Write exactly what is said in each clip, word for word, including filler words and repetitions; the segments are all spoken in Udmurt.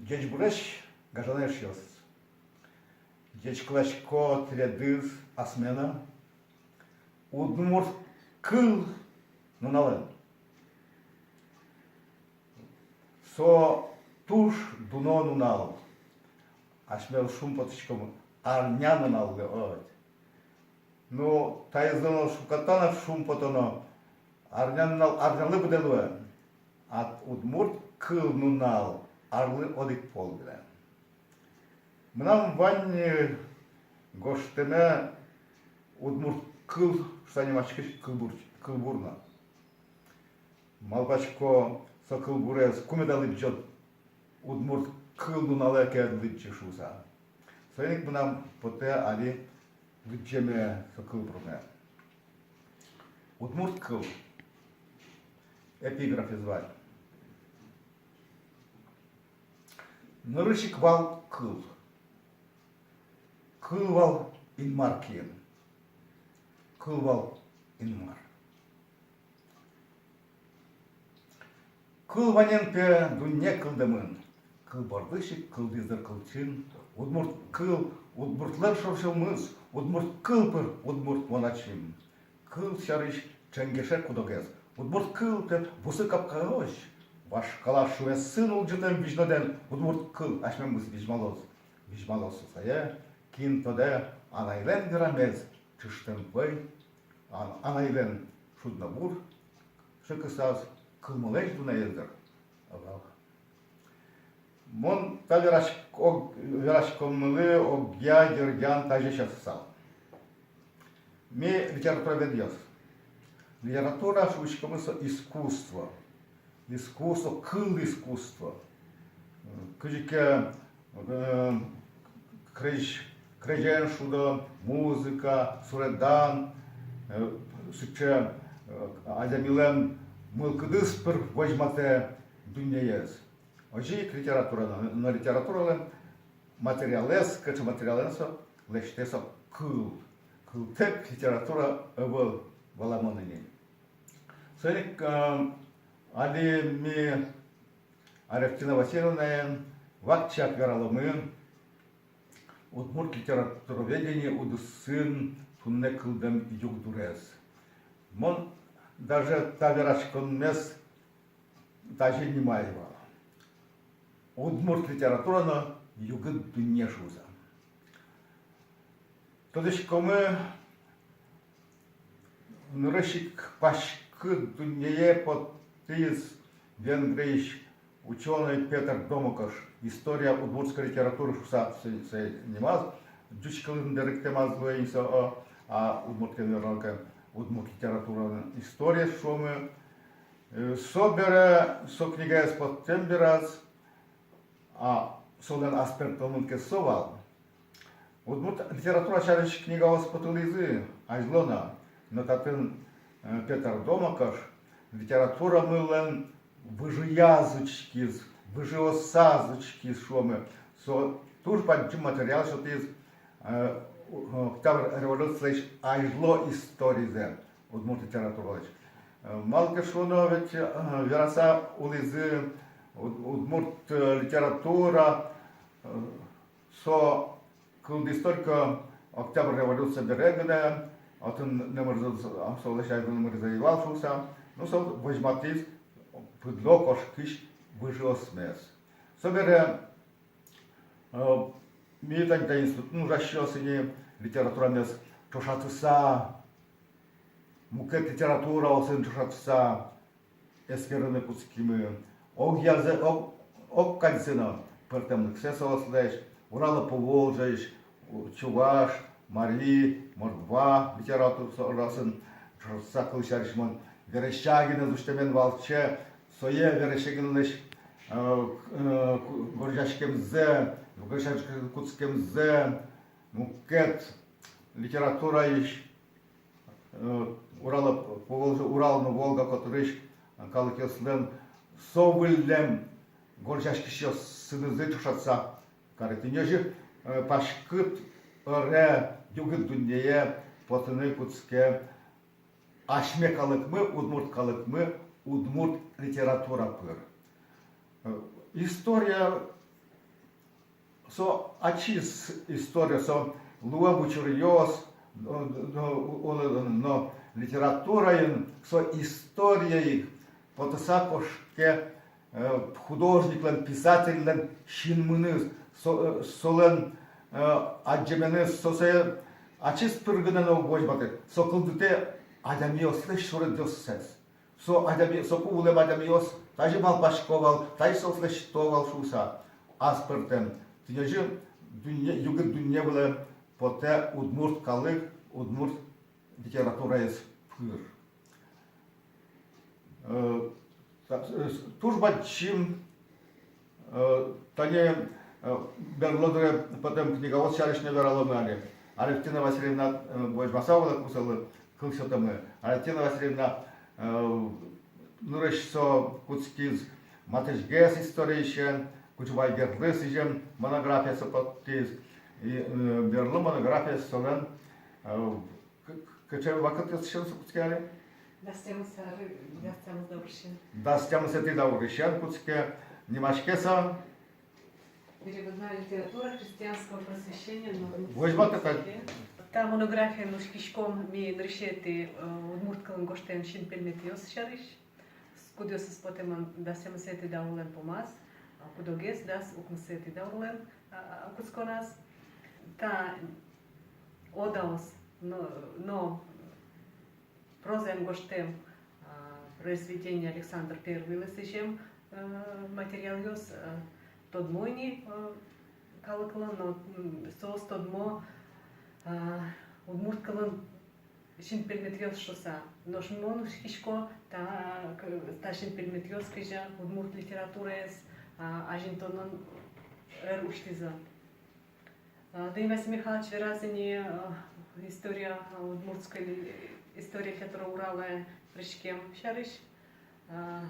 Ӟечбуресь, гажано эшъёс! Ӟечкыласько тӥледыз асме но, удмурт кыл нуналэн. Со туж дуно нунал. Асьмеос шумпотӥськом арня нуналлы, ой. Ну, таизлэн шукатана шумпотоно, арня нунал арнялы быдэ луэ, а удмурт кыл нунал арлы одӥг пол гинэ. Мынам вань, э, гожтэме «Удмурт кыл» шуыса нимаськись кылбур, кылбур но. Малпасько, со кылбурез ку меда лыдӟод, удмурт кыл нуналэ ке лыдӟы шуыса. Соин ик мынам потэ али лыдӟеме со кылбурме. Удмурт кыл. Эпиграфез вань. Нырысь ик вал кыл. Кыл вал Инмар киын. Кыл вал Инмар. Кыл ваньмыз, пе, дунне кылдэмын. Кыл бордысь ик кылдӥз дыр кылчин. Удмурт кыл, удмуртлэн шор сюлмыз, удмурт кыл пыр удмурт мон ачим. Кыл сярысь ченгеше куд-огез. Удмурт кыл, пе, бусы капкаозь вашкала шуэсын улӟытэм визьнодэн. Удмурт кыл асьмемыз визьмалоз. Визьмалоз сое, кин тодэ анайлэн верамез, чыштэм вӧй, ан-, анайлэн шуднобур шыкысаз кылмылэсь дуноез дыр ӧвӧл. Мон та вераськ-, ог-, вераськонмылы огъя дыръян тазьы сётысал. Ми литературоведъёс. Литература шуиськомы со искусство. Искусство, кыл искусство. Кызьы ке, э, крезь-, крезен шудо, музыка, суреддан, э, сыӵе, э, адямилэн мылкыдыз пыр возьматэ дуннеез. Озьы ик литература но, но литературалэн материалэз, кыӵе материалэн со лэсьтэ со кыл. Кылтэк литература ӧвӧл, валамон ини. Соин ик, э, али ми Алевтина Васильевнаен вакчияк вераломы удмурт литературоведение удысын туннэ кылдэм югдурез. Мон даже та вераськонмес тазьы нимай вал: удмурт литература но югыт дунне шуыса. Тодӥськомы, нырысь ик паськыт дуннее потӥз Венгриысь учёный Петер Домокаш. «История удмуртской литературы» шуыса со, со нимаз, ӟуч кылын берыктэмаз луэ ини со, а удмурт кылын верано ке, удмурт литератураын история шуомы. Э, собере со книгаез поттэм бераз, а солэн аспӧртэмын ке со вал, удмурт литература сярысь книгаос потылӥзы азьло но, но татын, э, Петер Домокаш литературамылэн выжыяз учкиз, выжыосаз учкиз шуомы. Со туж бадӟым материал сётӥз, э, у-, Октябрь революцилэсь азьло историзэ удмурт литературалэсь. Э, малы ке шуоно, ведь, э, вераса улӥзы, уд-, удмурт, э, литература, э, со кылдӥз только Октябрь революция бере гинэ, отын номырзэ, солэсь азьло номырзэ ӧй вал шуыса, ну, со возьматӥз пыдло кошкись выжыосмес. Собере, э, ми тани та институтын ужасьёс ини литературамес ӵошатыса, мукет литератураосын ӵошатыса, эскерыны кутскимы. Огъязэ, ог-, огкадьзэ но пӧртэмлыксэ соослэсь, Урало-Поволжьысь, у-, чуваш, мари, мордва литератураосын ӵошатыса. Кыл сярысь мон Верещагинэз усьтэмен валче, сое Верещагинлэсь, э, к-, э, ку-, гожъяськемзэ, гожъяськыны кутскемзэ, мукет литератураысь, э, Урало-, Поволжье, Урал но Волга котырысь калыкъёслэн со выллем гожъяськисьёсынызы ӵошатыса каре. Тӥни озьы, э, паськыт ӧре югыт дуннее потыны кутске асьме калыкмы, удмурт калыкмы, удмурт литература пыр. Э, история Со ачиз история, со луэм учыръёс, но, но, но литератураын со история ик потыса кошке, э, художниклэн, писательлэн синмыныз, со-, э, солэн, э, адӟеменыз, со сое ачиз пыр гинэ но уг возьматы, со кылдытэ адямиослэсь суредъёссэс. Со адями, соку улэм адямиос тазьы малпасько вал, тазьы соос лэсьто вал шуыса. Аспӧртэм тӥни озьы дунне, югыт дунне вылэ потэ удмурт калык, удмурт литератураез пыр. Э, та-, э, туж бадӟым Э, тани, э, берло дыре потэм книгаос сярысь но вералом али. Алевтина Васильевна, э, возьмаса улэ, кусылы кыл сётомы. Алевтина Васильевна, э, нырысь со кутскиз матысьгес историысен, Кучубай Герлы сӥзем монография со поттӥз. И, э, берло монография солэн, э, к-, к-, кыӵе вакытъёсысен со кутске али? Дас тямыс ар-, дас тямыс даурысен. Дас тямысэтӥ даурысен кутске, нимаське со «Переводная литература христианского просвещения на удмуртском языке». Возьматэ та. Та монографиен учкиськом ми нырысетӥ, э, удмурт кылын гожтэм синпельметъёс сярысь, кудъёсыз потэмын дас тямысэтӥ даурлэн пумаз, а, куд-огез дас укмысэтӥ даурлэн, а, а, кутсконаз. Та одаос но, но прозаен гожтэм, а, произведение Александр Первойлы сӥзем, э, материалъёс, э, тодмо ини, э, калыклы, но, м, соос тодмо, а, удмурт кылын синпельметъёс шуыса. Нош мон учкисько, та, к-, та синпельметъёс кызьы удмурт литератураез, а, азинтонын ӧр усьтӥзы. А, тӥни Василий Михайлович вераз ини, а, история, а, удмуртской ли-, история литературы Уралэ пыриськем сярысь. А,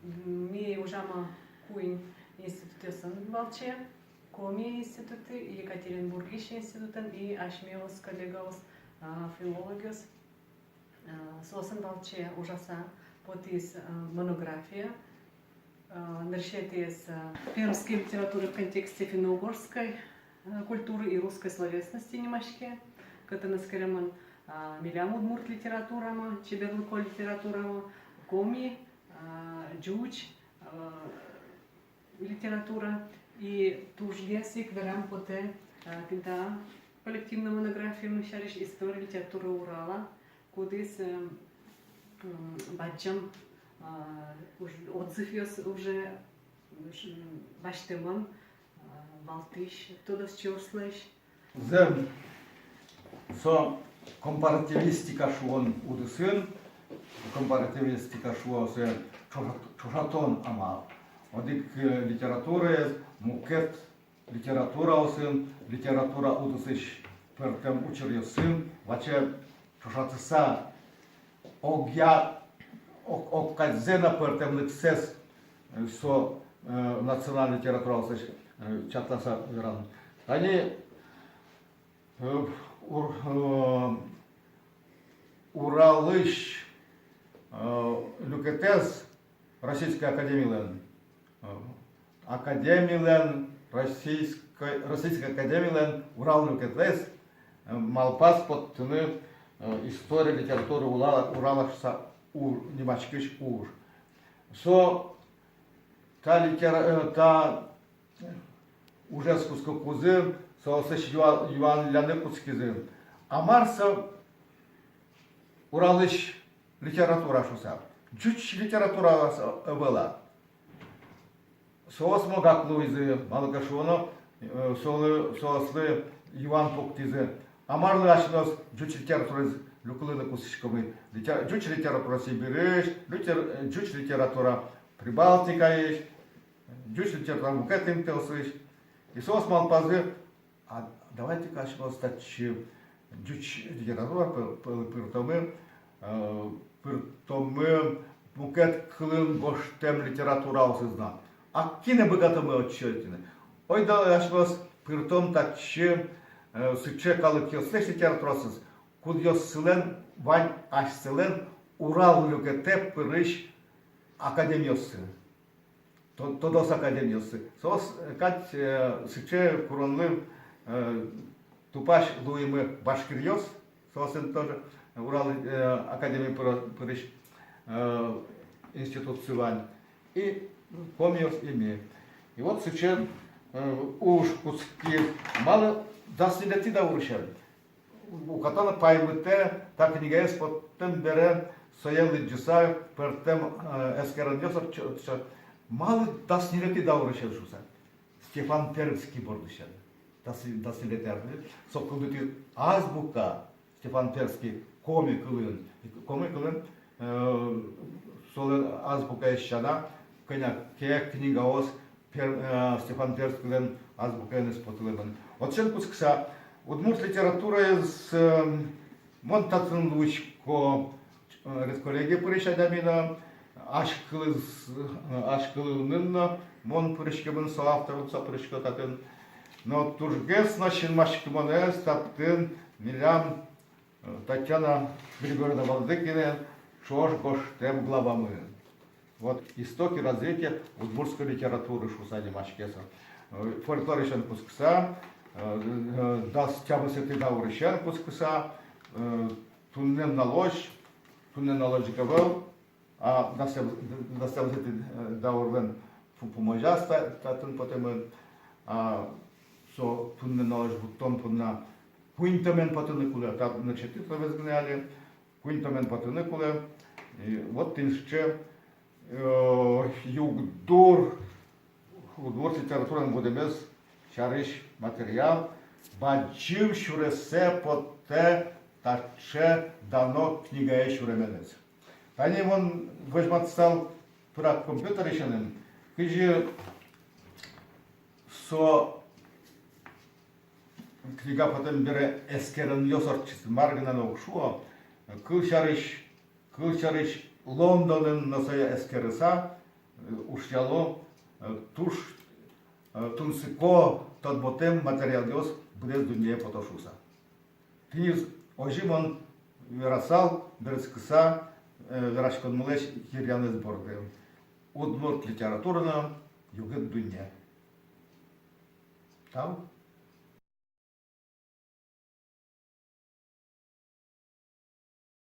м, ми ужамы куинь институтъёсын валче, Коми институтын, Екатеринбургысь институтын и асьмеос коллегаос, а, филологъёс. Э, соосын валче ужаса потӥз, э, монография. Э, нырысетӥез, э, «Пермские литературы в контексте финно-угорской, э, культуры и русской словесности» нимаське. Кытын эскеремын, э, милям удмурт литературамы, чеберлыко литературамы, коми, э, ӟуч, э, литература. И тужгес ик верам потэ, э, тӥни та коллективной монографиямы сярысь, «История литературы Урала», кудӥз, э, м, бадӟым, э, уж-, отзывъёс уже, м, басьтэмын, э, валтӥсь тодосчиослэсь. Зэм, со компаративистика шуон удысын, компаративистика шуо сое ӵошат-, ӵошатон амал. Одӥг, э, литератураез мукет литератураосын, литература удысысь пӧртэм учыръёсын ваче ӵошатыса, огъя-, ог-, огкадьзэ но пӧртэмлыксэс, э, со, э, национальной литератураосысь, э, чакласа верано. Тани, э, Ур-, э, Уралысь, э, люкетэз Российской академилэн, э, академилэн, Российской, Российской академилэн Урал люкетэз, э, малпаз поттыны, э, «История литературы Урала», Урала шуыса у-, нимаськись уж. Со та литера-, э, та ужез кутскыкузы, соослэсь юа-, юанляны кутскизы: а мар со Уралысь литература шуыса? Ӟуч литератураос ӧвӧл-а? Соос могак луизы, малы ке шуоно, э, солы, соослы юан пуктӥзы: а марлы асьмеос ӟуч литератураез люкылыны кутскиськомы? Литер-, ӟуч литература Сибирьысь, литер-, э, ӟуч литература Прибалтикаысь, ӟуч литература мукет интыосысь. И соос малпазы: а давайте-ка асьмеос татчы ӟуч литература пы-, пы-, пыртомы, э, пыртомы мукет кылын гожтэм литератураосыз но. А кинэ быгатомы отчы ӧтьыны? Ойдолэ асьмеос пыртом татчы, э, сыӵе калыкъёслэсь литератураосыз, кудъёссылэн вань асьсэлэн Урал люкетэ пырись академиоссы. то-, тодос академиоссы. Соос, э, кадь, э, сыӵе куронлы, э, тупась луимы башкиръёс, соосын тоже Урал, э, академия пыро-, пырись, э, институтсы вань. И комиос, и ми. И вот сыӵе, э, уж кутскиз, малы дас ньылетӥ даурысен. Уката но паймытэ, та книгаез поттэм бере, сое лыдӟыса, пӧртэм, э, эскеронъёс ортчо-, ортчо. Малы дас ньылетӥ даурысен шуса. Стефан Пермский бордысен. Дас, дас ньылетӥ ар-, со кылдытӥз азбука, Стефан Пермский, коми кылын, коми кылын, э, солэн азбукаез сяна, кӧня ке книгаос Пер-, э, Стефан Пермскийлэн азбукаеныз потылэмын. Отысен кутскыса, удмурт литератураез, э, мон татын луисько, э, редколлегие пырись адями но, азькылыз-, э, азькылынын но мон пыриськемын, соавтор луыса пырисько татын. Но тужгес но синмаськымонэз татын милям, э, Татьяна Григорьевна Валдыкинэн ӵош гожтэм главамы. Вот «Истоки развития удмуртской литературы» шуса нимаське со. Э, фольклорысен кутскыса, э, э, дас тямысэтӥ даурысен кутскыса, э, туннэ нуналозь, туннэ нуналозь ик ӧвӧл, а дас тямыс-, дас тямысэтӥ, э, даурлэн пу-, пумозяз та-, татын потэмын, а, со туннэ нуналозь вуттон понна куинь томен потыны кулэ, та нырысетӥ томез гинэ али, куинь томен потыны кулэ. И вот тӥни сыӵе, э, югдур удмурт литератураын будэмез сярысь материал бадӟым сюрессэ поттэ таӵе дано книгае сюременыз. Тани мон возьматысал пырак компьютерысеным, кызьы со книга потэм бере эскеронъёс ортчизы, мар гинэ но уг шуо, кылсярысь, кылсярысь, Лондонын но сое эскерыса, э, ушъяло, э, туж, э, тунсыко тодмотэм материалъёс быдэс дуннее пото шуса. Тӥни озьы мон верасал, берытскыса, э, вераськонмылэсь йыръянэз борды. Удмурт литература но югыт дунне. Тау.